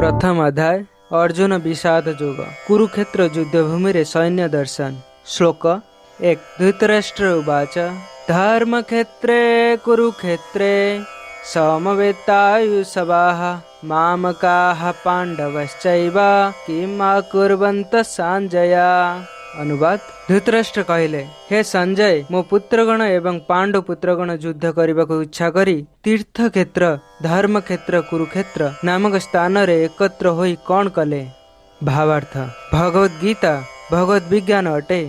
ପ୍ରଥମ ଅଧ୍ୟାୟ, ଅର୍ଜୁନ ବିଷାଦ ଯୋଗ, କୁରୁକ୍ଷେତ୍ର ଯୁଦ୍ଧଭୂମିରେ ସୈନ୍ୟ ଦର୍ଶନ। ଶ୍ଲୋକ 1। ଧୃତରାଷ୍ଟ୍ର ଉବାଚ, ଧର୍ମକ୍ଷେତ୍ରେ କୁରୁକ୍ଷେତ୍ରେ ସମବେତାୟୁତ୍ସବାଃ ମାମକାଃ ପାଣ୍ଡବଶ୍ଚୈବ କିମ୍ ଅକୁର୍ବନ୍ତ ସଞ୍ଜୟ। ଅନୁବାଦ। ଧୃତରାଷ୍ଟ୍ର କହିଲେ, ହେ ସଞ୍ଜୟ, ମୋ ପୁତ୍ରଗଣ ଏବଂ ପାଣ୍ଡୁ ପୁତ୍ରଗଣ ଯୁଦ୍ଧ କରିବାକୁ ଇଚ୍ଛା କରି ତୀର୍ଥକ୍ଷେତ୍ର, ଧର୍ମକ୍ଷେତ୍ର କୁରୁକ୍ଷେତ୍ର ନାମକ ସ୍ଥାନରେ ଏକତ୍ର ହୋଇ କଣ କଲେ? ଭାବାର୍ଥ। ଭଗବତ ଗୀତା ଭଗବତ ବିଜ୍ଞାନ ଅଟେ।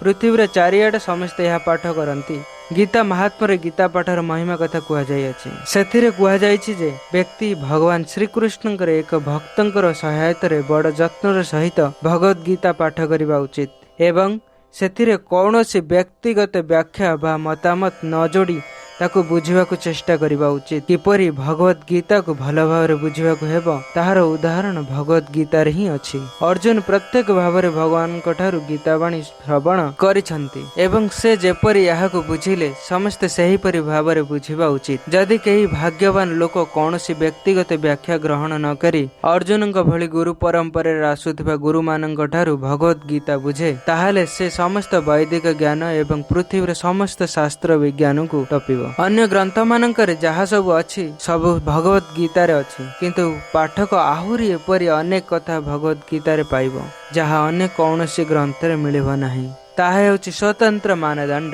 ପୃଥିବୀର ଚାରିଆଡ଼େ ସମସ୍ତେ ଏହା ପାଠ କରନ୍ତି। ଗୀତା ମାହାତ୍ମ୍ୟରେ ଗୀତା ପାଠର ମହିମା କଥା କୁହାଯାଇଅଛି। ସେଥିରେ କୁହାଯାଇଛି ଯେ ବ୍ୟକ୍ତି ଭଗବାନ ଶ୍ରୀକୃଷ୍ଣଙ୍କର ଏକ ଭକ୍ତଙ୍କର ସହାୟତାରେ ବଡ଼ ଯତ୍ନର ସହିତ ଭଗବତ ଗୀତା ପାଠ କରିବା ଉଚିତ ଏବଂ ସେଥିରେ କୌଣସି ବ୍ୟକ୍ତିଗତ ବ୍ୟାଖ୍ୟା ବା ମତାମତ ନ ଯୋଡ଼ି ତାକୁ ବୁଝିବାକୁ ଚେଷ୍ଟା କରିବା ଉଚିତ। କିପରି ଭଗବତ ଗୀତାକୁ ଭଲ ଭାବରେ ବୁଝିବାକୁ ହେବ, ତାହାର ଉଦାହରଣ ଭଗବତ ଗୀତାରେ ହିଁ ଅଛି। ଅର୍ଜୁନ ପ୍ରତ୍ୟକ୍ଷ ଭାବରେ ଭଗବାନଙ୍କ ଠାରୁ ଗୀତାବାଣୀ ଶ୍ରବଣ କରିଛନ୍ତି ଏବଂ ସେ ଯେପରି ଏହାକୁ ବୁଝିଲେ, ସମସ୍ତେ ସେହିପରି ଭାବରେ ବୁଝିବା ଉଚିତ। ଯଦି କେହି ଭାଗ୍ୟବାନ ଲୋକ କୌଣସି ବ୍ୟକ୍ତିଗତ ବ୍ୟାଖ୍ୟା ଗ୍ରହଣ ନ କରି ଅର୍ଜୁନଙ୍କ ଭଳି ଗୁରୁ ପରମ୍ପରାରେ ଆସୁଥିବା ଗୁରୁମାନଙ୍କ ଠାରୁ ଭଗବତ ଗୀତା ବୁଝେ, ତାହେଲେ ସେ ସମସ୍ତ ବୈଦିକ ଜ୍ଞାନ ଏବଂ ପୃଥିବୀର ସମସ୍ତ ଶାସ୍ତ୍ର ବିଜ୍ଞାନକୁ ଟପିବ। ଅନ୍ୟ ଗ୍ରନ୍ଥମାନଙ୍କରେ ଯାହା ସବୁ ଅଛି, ସବୁ ଭଗବତ ଗୀତାରେ ଅଛି। କିନ୍ତୁ ପାଠକ ଆହୁରି ଏପରି ଅନେକ କଥା ଭଗବତ ଗୀତାରେ ପାଇବ, ଯାହା ଅନ୍ୟ କୌଣସି ଗ୍ରନ୍ଥରେ ମିଳିବ ନାହିଁ। ତାହା ହେଉଛି ସ୍ୱତନ୍ତ୍ର ମାନଦଣ୍ଡ।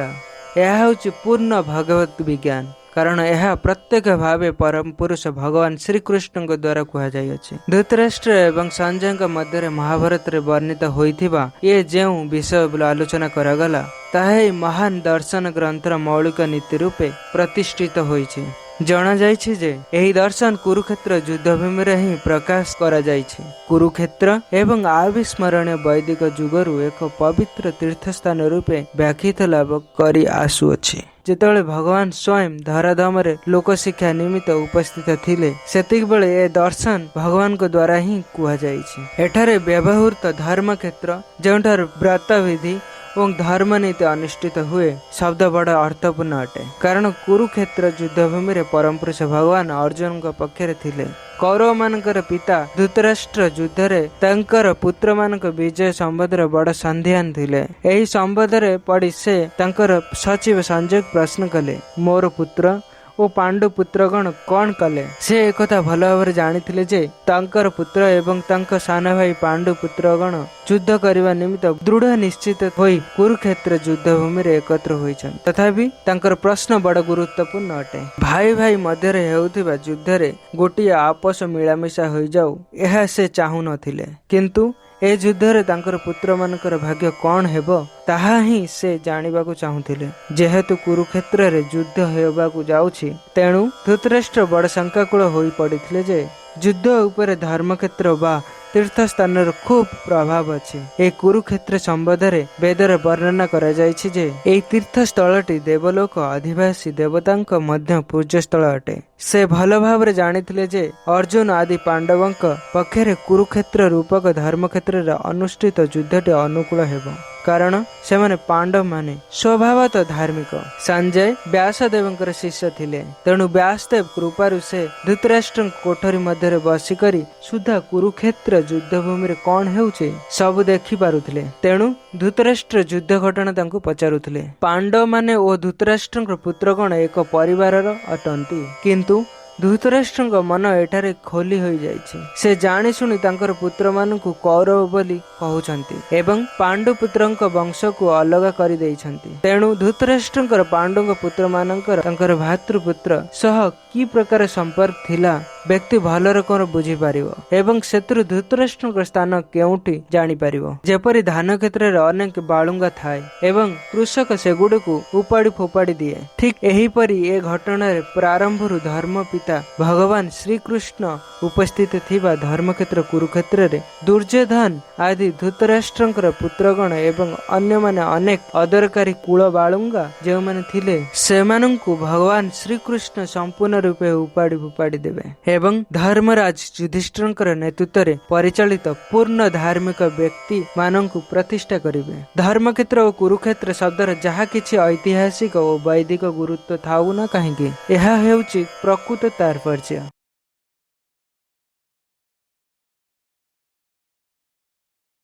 ଏହା ହେଉଛି ପୂର୍ଣ୍ଣ ଭଗବତ ବିଜ୍ଞାନ, କାରଣ ଏହା ପ୍ରତ୍ୟକ୍ଷ ଭାବେ ପରମ ପୁରୁଷ ଭଗବାନ ଶ୍ରୀକୃଷ୍ଣଙ୍କ ଦ୍ୱାରା କୁହାଯାଇଅଛି। ଧୃତରାଷ୍ଟ୍ର ଏବଂ ସଞ୍ଜୟଙ୍କ ମଧ୍ୟରେ ମହାଭାରତରେ ବର୍ଣ୍ଣିତ ହୋଇଥିବା ଏ ଯେଉଁ ବିଷୟ ଆଲୋଚନା କରାଗଲା, ତାହା ଏହି ମହାନ ଦର୍ଶନ ଗ୍ରନ୍ଥର ମୌଳିକ ନୀତି ରୂପେ ପ୍ରତିଷ୍ଠିତ ହୋଇଛି। ଜଣାଯାଇଛି ଯେ ଏହି ଦର୍ଶନ କୁରୁକ୍ଷେତ୍ର ଯୁଦ୍ଧଭୂମିରେ ହିଁ ପ୍ରକାଶ କରାଯାଇଛି। କୁରୁକ୍ଷେତ୍ର ଏବଂ ଅବିସ୍ମରଣୀୟ ବୈଦିକ ଯୁଗରୁ ଏକ ପବିତ୍ର ତୀର୍ଥସ୍ଥାନ ରୂପେ ବ୍ୟାଖ୍ୟାତ ଲାଭ କରି ଆସୁଅଛି। ଯେତେବେଳେ ଭଗବାନ ସ୍ୱୟଂ ଧରାଧାମରେ ଲୋକଶିକ୍ଷା ନିମିତ୍ତ ଉପସ୍ଥିତ ଥିଲେ, ସେତିକିବେଳେ ଏ ଦର୍ଶନ ଭଗବାନଙ୍କ ଦ୍ୱାରା ହିଁ କୁହାଯାଇଛି। ଏଠାରେ ବ୍ୟବହୃତ ଧର୍ମକ୍ଷେତ୍ର, ଯେଉଁଠାରେ ବ୍ରତବିଧି ଏବଂ ଧର୍ମନୀତି ଅନୁଷ୍ଠିତ ହୁଏ, ଶବ୍ଦ ବଡ଼ ଅର୍ଥପୂର୍ଣ୍ଣ ଅଟେ, କାରଣ କୁରୁକ୍ଷେତ୍ର ଯୁଦ୍ଧଭୂମିରେ ପରମପୁରୁଷ ଭଗବାନ ଅର୍ଜୁନଙ୍କ ପକ୍ଷରେ ଥିଲେ। କୌରବମାନଙ୍କର ପିତା ଧୃତରାଷ୍ଟ୍ର ଯୁଦ୍ଧରେ ତାଙ୍କର ପୁତ୍ରମାନଙ୍କ ବିଜୟ ସମ୍ବନ୍ଧରେ ବଡ଼ ସନ୍ଦିହାନ ଥିଲେ। ଏହି ସମ୍ବନ୍ଧରେ ପଡ଼ି ସେ ତାଙ୍କର ସଚିବ ସଞ୍ଜୟକୁ ପ୍ରଶ୍ନ କଲେ, ମୋର ପୁତ୍ର ଓ ପାଣ୍ଡୁ ପୁତ୍ରଗଣ କଣ କଲେ? ସେ ଏକଥା ଭଲ ଭାବରେ ଜାଣିଥିଲେ ଯେ ତାଙ୍କର ପୁତ୍ର ଏବଂ ତାଙ୍କ ସାନ ଭାଇ ପାଣ୍ଡୁ ପୁତ୍ରଗଣ ଯୁଦ୍ଧ କରିବା ନିମିତ୍ତ ଦୃଢ଼ ନିଶ୍ଚିତ ହୋଇ କୁରୁକ୍ଷେତ୍ର ଯୁଦ୍ଧଭୂମିରେ ଏକତ୍ର ହୋଇଛନ୍ତି। ତଥାପି ତାଙ୍କର ପ୍ରଶ୍ନ ବଡ଼ ଗୁରୁତ୍ୱପୂର୍ଣ୍ଣ ଅଟେ। ଭାଇ ଭାଇ ମଧ୍ୟରେ ହେଉଥିବା ଯୁଦ୍ଧରେ ଗୋଟିଏ ଆପୋଷ ମିଳାମିଶା ହୋଇଯାଉ, ଏହା ସେ ଚାହୁଁନଥିଲେ। କିନ୍ତୁ ଏ ଯୁଦ୍ଧରେ ତାଙ୍କର ପୁତ୍ରମାନଙ୍କର ଭାଗ୍ୟ କଣ ହେବ, ତାହା ହିଁ ସେ ଜାଣିବାକୁ ଚାହୁଁଥିଲେ। ଯେହେତୁ କୁରୁକ୍ଷେତ୍ରରେ ଯୁଦ୍ଧ ହେବାକୁ ଯାଉଛି, ତେଣୁ ଧୃତରାଷ୍ଟ୍ର ବଡ଼ ଶଙ୍କାକୁଳ ହୋଇ ପଡ଼ିଥିଲେ ଯେ ଯୁଦ୍ଧ ଉପରେ ଧର୍ମକ୍ଷେତ୍ର ବା ତୀର୍ଥସ୍ଥାନର ଖୁବ୍ ପ୍ରଭାବ ଅଛି। ଏହି କୁରୁକ୍ଷେତ୍ର ସମ୍ବନ୍ଧରେ ବେଦରେ ବର୍ଣ୍ଣନା କରାଯାଇଛି ଯେ ଏହି ତୀର୍ଥସ୍ଥଳଟି ଦେବଲୋକ ଅଧିବାସୀ ଦେବତାଙ୍କ ମଧ୍ୟ ପୂଜ୍ୟସ୍ଥଳ ଅଟେ। ସେ ଭଲ ଭାବରେ ଜାଣିଥିଲେ ଯେ ଅର୍ଜୁନ ଆଦି ପାଣ୍ଡବଙ୍କ ପକ୍ଷରେ କୁରୁକ୍ଷେତ୍ର ରୂପକ ଧର୍ମକ୍ଷେତ୍ରରେ ଅନୁଷ୍ଠିତ ଯୁଦ୍ଧଟି ଅନୁକୂଳ ହେବ, କାରଣ ସେମାନେ ପାଣ୍ଡବମାନେ ସ୍ୱଭାବତଃ ଧାର୍ମିକ। ସଞ୍ଜୟ ବ୍ୟାସଦେବଙ୍କର ଶିଷ୍ୟ ଥିଲେ। ତେଣୁ ବ୍ୟାସଦେବ କୃପାରୁ ସେ ଧୃତରାଷ୍ଟ୍ରଙ୍କ କୋଠରୀ ମଧ୍ୟରେ ବସିକରି ସୁଦ୍ଧା କୁରୁକ୍ଷେତ୍ର ଯୁଦ୍ଧଭୂମିରେ କଣ ହେଉଛି, ସବୁ ଦେଖି ପାରୁଥିଲେ। ତେଣୁ ଧୃତରାଷ୍ଟ୍ର ଯୁଦ୍ଧ ଘଟଣା ତାଙ୍କୁ ପଚାରୁଥିଲେ। ପାଣ୍ଡବମାନେ ଓ ଧୃତରାଷ୍ଟ୍ରଙ୍କ ପୁତ୍ରଗଣ ଏକ ପରିବାରର ଅଟନ୍ତି। କିନ୍ତୁ ଧୃତରାଷ୍ଟ୍ରଙ୍କ ମନ ଏଠାରେ ଖୋଲି ହୋଇଯାଇଛି। ସେ ଜାଣିଶୁଣି ତାଙ୍କର ପୁତ୍ରମାନଙ୍କୁ କୌରବ ବୋଲି କହୁଛନ୍ତି ଏବଂ ପାଣ୍ଡୁ ପୁତ୍ରଙ୍କ ବଂଶକୁ ଅଲଗା କରିଦେଇଛନ୍ତି। ତେଣୁ ଧୃତରାଷ୍ଟ୍ରଙ୍କର ପାଣ୍ଡୁଙ୍କ ପୁତ୍ରମାନଙ୍କର ତାଙ୍କର ଭ୍ରାତୃପୁତ୍ର ସହ କି ପ୍ରକାର ସମ୍ପର୍କ ଥିଲା, ବ୍ୟକ୍ତି ଭଲ ରକମର ବୁଝିପାରିବ ଏବଂ ସେଥିରୁ ଧୃତରାଷ୍ଟ୍ରଙ୍କ ସ୍ଥାନ କେଉଁଠି ଜାଣିପାରିବ। ଯେପରି ଧାନ କ୍ଷେତ୍ରରେ ଅନେକ ବାଳୁଙ୍ଗା ଥାଏ ଏବଂ କୃଷକ ସେଗୁଡ଼ିକୁ ଉପାଡ଼ି ଫୋପାଡ଼ି ଦିଏ, ଠିକ୍ ଏହିପରି ଏ ଘଟଣାରେ ପ୍ରାରମ୍ଭରୁ ଧର୍ମ ପିତା ଭଗବାନ ଶ୍ରୀକୃଷ୍ଣ ଉପସ୍ଥିତ ଥିବା ଧର୍ମକ୍ଷେତ୍ର କୁରୁକ୍ଷେତ୍ରରେ ଦୁର୍ଯ୍ୟୋଧନ ଆଦି ଧୃତରାଷ୍ଟ୍ରଙ୍କର ପୁତ୍ରଗଣ ଏବଂ ଅନ୍ୟମାନେ ଅନେକ ଅଦରକାରୀ କୁଳ ବାଳୁଙ୍ଗା ଯେଉଁମାନେ ଥିଲେ, ସେମାନଙ୍କୁ ଭଗବାନ ଶ୍ରୀକୃଷ୍ଣ ସମ୍ପୂର୍ଣ୍ଣ ରୂପେ ଉପାଡ଼ି ଫୋପାଡ଼ି ଦେବେ ଏବଂ ଧର୍ମରାଜ ଯୁଧିଷ୍ଠିରଙ୍କର ନେତୃତ୍ୱରେ ପରିଚାଳିତ ପୂର୍ଣ୍ଣ ଧାର୍ମିକ ବ୍ୟକ୍ତି ମାନଙ୍କୁ ପ୍ରତିଷ୍ଠା କରିବେ। ଧର୍ମକ୍ଷେତ୍ର ଓ କୁରୁକ୍ଷେତ୍ର ଶବ୍ଦର ଯାହା କିଛି ଐତିହାସିକ ଓ ବୈଦିକ ଗୁରୁତ୍ୱ ଥାଉ ନା କାହିଁକି, ଏହା ହେଉଛି ପ୍ରକୃତ ତାତ୍ପର୍ଯ୍ୟ।